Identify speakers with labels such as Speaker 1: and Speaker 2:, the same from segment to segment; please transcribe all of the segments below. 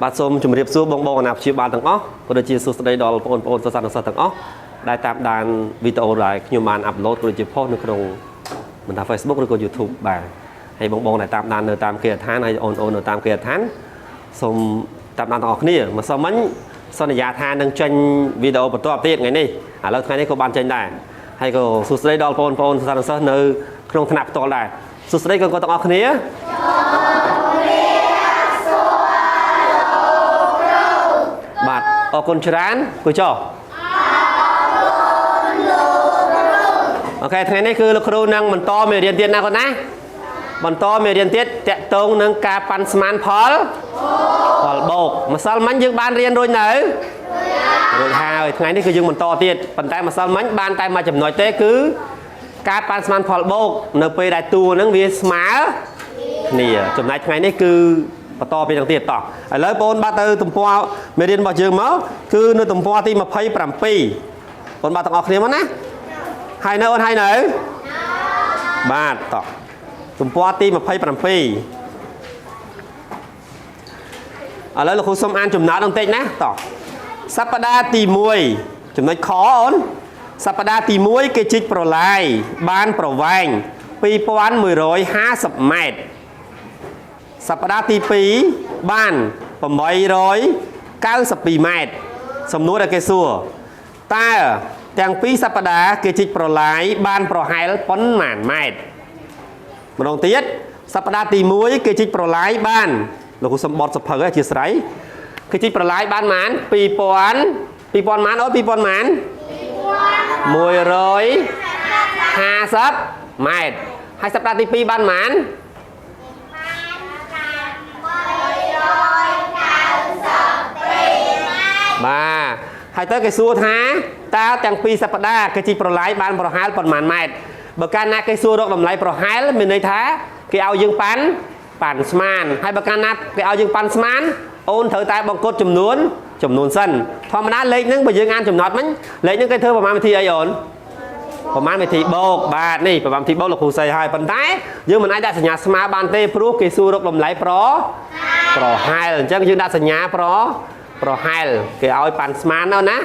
Speaker 1: បាទសូមជម្រាបសួរបងបងអាណាព្យាបាលទាំងអស់ក៏ដូចជាសួស្តីដល់បងប្អូនសិស្សានុសិស្សទាំងអស់ដែលតាមដានវីដេអូដែលខ្ញុំបាន upload ក៏ដូចជា post នៅក្នុងបណ្ដា Facebook ឬក៏ YouTube បាទហើយបងបងដែលតាមដាននៅតាមគេហដ្ឋានហើយអូនអូននៅតាមគេហដ្ឋានសូមតាមដានទាំងអស់គ្នាម្សិលមិញសន្យាថានឹងចេញវីដេអូបន្ទាប់ទៀតថ្ងៃនេះឥឡូវថ្ងៃនេះក៏បានចេញដែរហើយក៏សួស្តីដល់បងប្អូនសិស្សានុសិស្សនៅក្នុងថ្នាក់ផ្ទាល់ដែរសួស្តីកូនៗទាំងអស់គ្នា បាទអរគុណច្រើនគូចុះOK ថ្ងៃនេះគឺលោកគ្រូនឹងបន្តមេរៀនទៀតណាគាត់ណាបន្តមេរៀនទៀតតាក់ទងនឹងការប៉ាន់ស្មានផលផលបូកម្សិលមិញយើងបានរៀនរួចនៅរួចហើយថ្ងៃនេះគឺយើងបន្តទៀតប៉ុន្តែម្សិលមិញបានតែមួយចំណុចទេគឺការប៉ាន់ស្មានផលបូកនៅពេលដែលតួនឹងវាស្មើគ្នាចំណែកថ្ងៃនេះគឺបន្តពីនឹងទៀតតោះឥឡូវបងបាទទៅទំព័រមេរៀនរបស់យើងមកគឺនៅទំព័រទី27បងបាទទាំងអស់គ្នាមកណាហើយនៅអូនហើយនៅបាទតោះទំព័រទី27ឥឡូវលោកគ្រូសុំអានចំណោទបន្តិចណាតោះសប្តាហ៍ទី1ចំណុចខអូនសប្តាហ៍ទី1គេជីកប្រឡាយបានប្រវែង2150ម៉ែត្រសប្តាហ៍ទី2បាន892ម៉ែត្រសំណួរដែលគេសួរតើទាំងពីរសប្តាហ៍គេជីកប្រឡាយបានប្រហែលប៉ុន្មានម៉ែត្រម្ដងទៀតសប្តាហ៍ទី1គេជីកប្រឡាយបានលោកគ្រូសំបត់សភៅអធិស្ឋានគេជីកប្រឡាយបានប៉ុន្មាន2000 2000ម៉ានអូន2000ម៉ាន150ម៉ែត្រហើយសប្តាហ៍ទី2បានប៉ុន្មានបាទហើយទៅគេសួរថាតើទាំងពីរសប្តាហ៍គេជីកប្រឡាយបានប្រហែលប៉ុន្មានម៉ែត្របើកាលណាគេសួររកតម្លៃប្រហែលមានន័យថាគេឲ្យយើងប៉ាន់ប៉ាន់ស្មានហើយបើកាលណាគេឲ្យយើងប៉ាន់ស្មានអូនត្រូវតែបង្កត់ចំនួនសិនធម្មតាលេខហ្នឹងបើយើងអានចំណត់មិញលេខហ្នឹងគេធ្វើប្រមាណវិធីអីអូនប្រមាណវិធីបូកបាទនេះប្រមាណវិធីបូកលោកគ្រូសីហើយប៉ុន្តែយើងមិនអាចដាក់សញ្ញាស្មើបានទេព្រោះគេសួររកតម្លៃប្រហែលអញ្ចឹងយើងដាក់សញ្ញាប្រហែលគេឲ្យប៉ាន់ស្មានទៅណា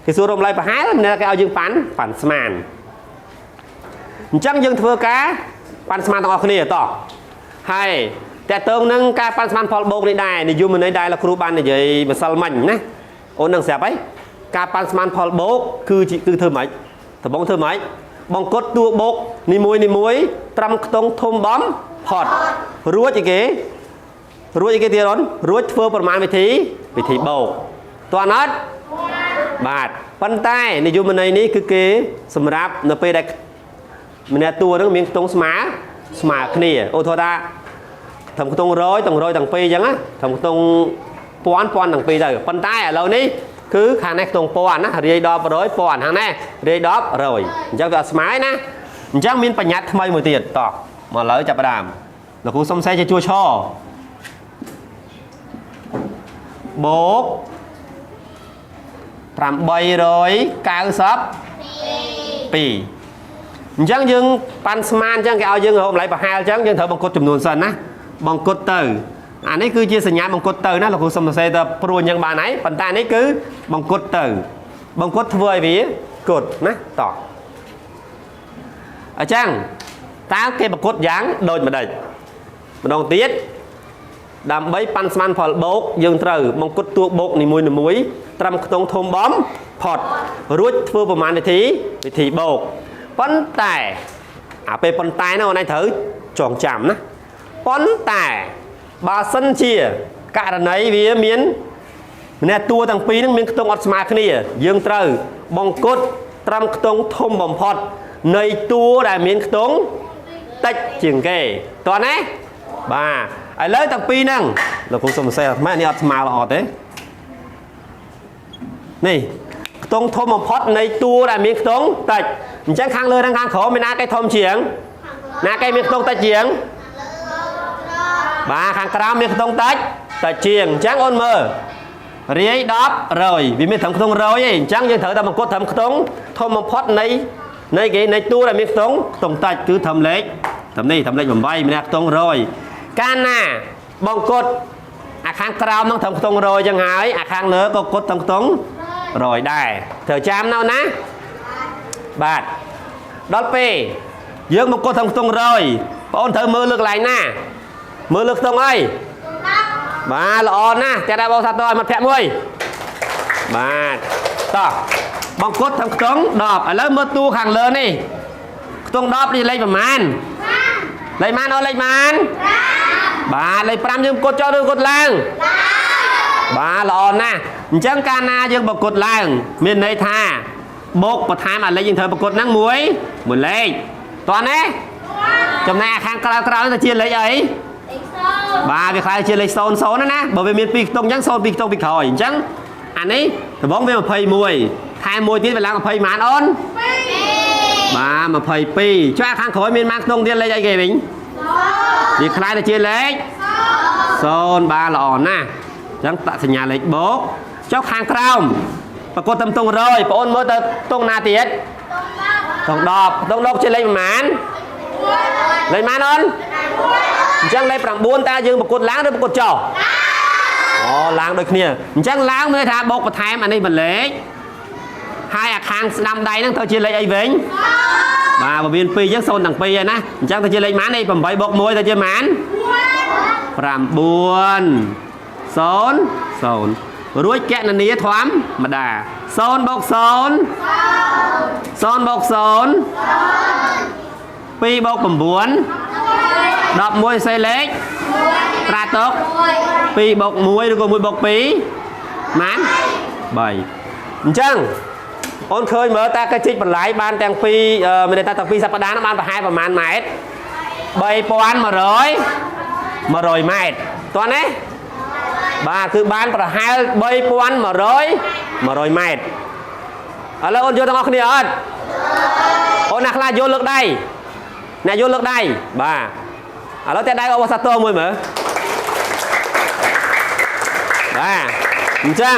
Speaker 1: គេសួររកតម្លៃប្រហែលមិនគេឲ្យយើងប៉ាន់ស្មានអញ្ចឹងយើងធ្វើការប៉ាន់ស្មានទាំងអស់គ្នាតោះហើយតើតើងនឹងការប៉ាន់ស្មានផលបូកនេះដែរនិយមន័យដែរលោកគ្រូបាននិយាយម្សិលមិញណាអូននឹងស្រាប់ហើយការប៉ាន់ស្មានផលបូកគឺធ្វើម៉េចដំបងធ្វើម៉េចបង្កត់តួបូកនីមួយនីមួយត្រឹមខ្ទង់ធំបំផុតរួចអីគេរួចអីគេទៀតអូនរួចធ្វើប្រមាណវិធីបូកតើអត់បាទប៉ុន្តែនិយមន័យនេះគឺគេសម្រាប់នៅពេលដែលម្នាក់តួហ្នឹងមានខ្ទង់ស្មើគ្នាឧទាហរណ៍ថាត្រឹមខ្ទង់100ទាំង100ទាំងពីរអញ្ចឹងណាត្រឹមខ្ទង់ពាន់ពាន់ទាំងពីរទៅប៉ុន្តែឥឡូវនេះគឺខាងនេះខ្ទង់ពាន់ណារាយដល់100ពាន់ខាងនេះរាយដល់100អញ្ចឹងវាអត់ស្មើណាអញ្ចឹងមានបញ្ញត្តិថ្មីមួយទៀតតោះមកឥឡូវចាប់ផ្ដើមលោកគ្រូសុំសេជាជួឆបូក892អញ្ចឹងយើងប៉ាន់ស្មានអញ្ចឹងគេឲ្យយើងរកតម្លៃប្រហែលអញ្ចឹងយើងត្រូវបង្កត់ចំនួនសិនណាបង្កត់ទៅអានេះគឺជាសញ្ញាបង្កត់ទៅណាលោកគ្រូសុំសរសេរទៅព្រួញអញ្ចឹងបានហើយប៉ុន្តែនេះគឺបង្កត់ទៅបង្កត់ធ្វើឲ្យវាកត់ណាតោះអញ្ចឹងតើគេបង្កត់យ៉ាងដូចម្ដេចម្ដងទៀតដើម្បីប៉ាន់ស្មានផលបូកយើងត្រូវបង្កត់តួបូកនីមួយៗត្រឹមខ្ទង់ធំបំផុតរួចធ្វើប្រមាណវិធីបូកប៉ុន្តែអាពេលប៉ុន្តែនោះអូនឯងត្រូវចងចាំណាប៉ុន្តែបើសិនជាករណីវាមានម្នាក់តួទាំងពីរនឹងមានខ្ទង់អត់ស្មើគ្នាយើងត្រូវបង្កត់ត្រឹមខ្ទង់ធំបំផុតនៃតួដែលមានខ្ទង់តិចជាងគេតោះណាបាទឥឡូវទាំងពីរហ្នឹងលោកគ្រូសុំសរសេរអានេះអត់ស្មើល្អទេនេះខ្ទង់ធំបំផុតនៃតួដែលមានខ្ទង់តិចអញ្ចឹងខាងលើនិងខាងក្រោមមានណាគេធំជាងណាគេមានខ្ទង់តិចជាងបាទខាងក្រោមមានខ្ទង់តិចជាងអញ្ចឹងអូនមើលរាយ10 100វាមានត្រឹមខ្ទង់100ឯងអញ្ចឹងយើងត្រូវតែបង្កត់ត្រឹមខ្ទង់ធំបំផុតនៃគេនៃតួដែលមានខ្ទង់តិចគឺត្រឹមលេខត្រឹមនេះត្រឹមលេខ8ម្នាក់ខ្ទង់100កាលណាបង្កត់ អាខាងក្រោមនឹងត្រឹមខ្ទង់100ចឹងហើយអាខាងលើក៏គត់ត្រឹមខ្ទង់100ដែរត្រូវចាំនៅណាបាទដល់ពេលយើងមកគត់ត្រឹមខ្ទង់100បងអូនត្រូវមើលលើកន្លែងណាមើលលើខ្ទង់អីបាទល្អណាស់តែដល់បងសាទរឲ្យមិត្តភក្តិមួយបាទតោះបង្គត់ត្រឹមខ្ទង់10ឥឡូវមើលតួខាងលើនេះខ្ទង់10នេះលេខប្រមាណលេខម៉ានអូនលេខម៉ានបាទលេខ5យើងគត់ចុះឬគត់ឡើងបាទល្អណាស់អញ្ចឹងកាលណាយើងបង្គត់ឡើងមានន័យថាបូកបន្ថែមអាលេខយើងត្រូវបង្គត់ហ្នឹងមួយលេខតោះណាចំណែកអាខាងក្រៅក្រៅទៅជាលេខអីបាទវាខ្លាយជាលេខ0 0ណាបើវាមាន2ខ្ទង់អញ្ចឹង0 2ខ្ទង់ពីក្រោយអញ្ចឹងអានេះដំបងវា21ថែមមួយទៀតវាឡើង20ម៉ានអូនបាទ22ចុះអាខាងក្រោយមានម៉ានខ្ទង់ទៀតលេខអីគេវិញវាខ្លាយទៅជាលេខ0បាទល្អណាស់អញ្ចឹងដាក់សញ្ញាលេខបូកចុះខាងក្រោមប្រកួតត្រឹមខ្ទង់100បងអូនមើលទៅខ្ទង់ណាទៀតខ្ទង់10ខ្ទង់10ជាលេខប្រមាណលេខម៉ានអូនអញ្ចឹងលេខ9តើយើងប្រកួតឡើងឬប្រកួតចុះអូឡើងដូចគ្នាអញ្ចឹងឡើងមានន័យថាបូកបន្ថែមអានេះមួយលេខហើយអាខាងស្ដាំដៃហ្នឹងទៅជាលេខអីវិញបាទបើមាន2អញ្ចឹង0ទាំង2ហើយណាអញ្ចឹងទៅជាលេខម៉ាននេះ8បូក1ទៅជាម៉ាន9 0 0រួចកណនាធម្មតា0បូក0 0បូក0 2បូក9 11សេលេខត្រាតុក2បូក1ឬក៏1បូក2ម៉ាន3អញ្ចឹងអូនឃើញមើលតាគេជីកបន្លាយបានទាំងពីរមានន័យថាទាំងពីរសប្តាហ៍ហ្នឹងបានប្រហែលប្រហែលម៉ែត្រ3100 100ម៉ែត្រតោះណាបាទគឺបានប្រហែល3100 100ម៉ែត្រឥឡូវអូនយល់ទាំងអស់គ្នាអត់អូនណាខ្លះយល់លើកដៃអ្នកយល់លើកដៃបាទឥឡូវតែដៃអបសាទរមួយមើលបាទអញ្ចឹង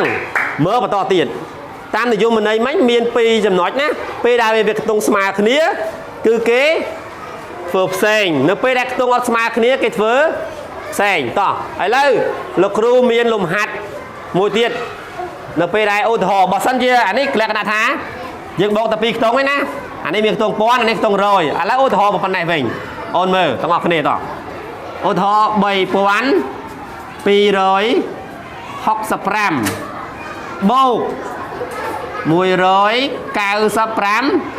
Speaker 1: មើលបន្តទៀតតាមនិយមន័យមិញមាន2ចំណុចណាពេលដែលវាខ្ទង់ស្មើគ្នាគឺគេធ្វើផ្សេងនៅពេលដែលខ្ទង់អត់ស្មើគ្នាគេធ្វើផ្សេងតោះឥឡូវលោកគ្រូមានលំហាត់មួយទៀតនៅពេលដែលឧទាហរណ៍បើសិនជាអានេះលក្ខណៈថាយើងបូកតែ2ខ្ទង់ឯណាអានេះមានខ្ទង់ពាន់អានេះខ្ទង់100ឥឡូវឧទាហរណ៍ប៉ុណ្ណេះវិញអូនមើលទាំងអស់គ្នាតោះឧទាហរណ៍3265បូក195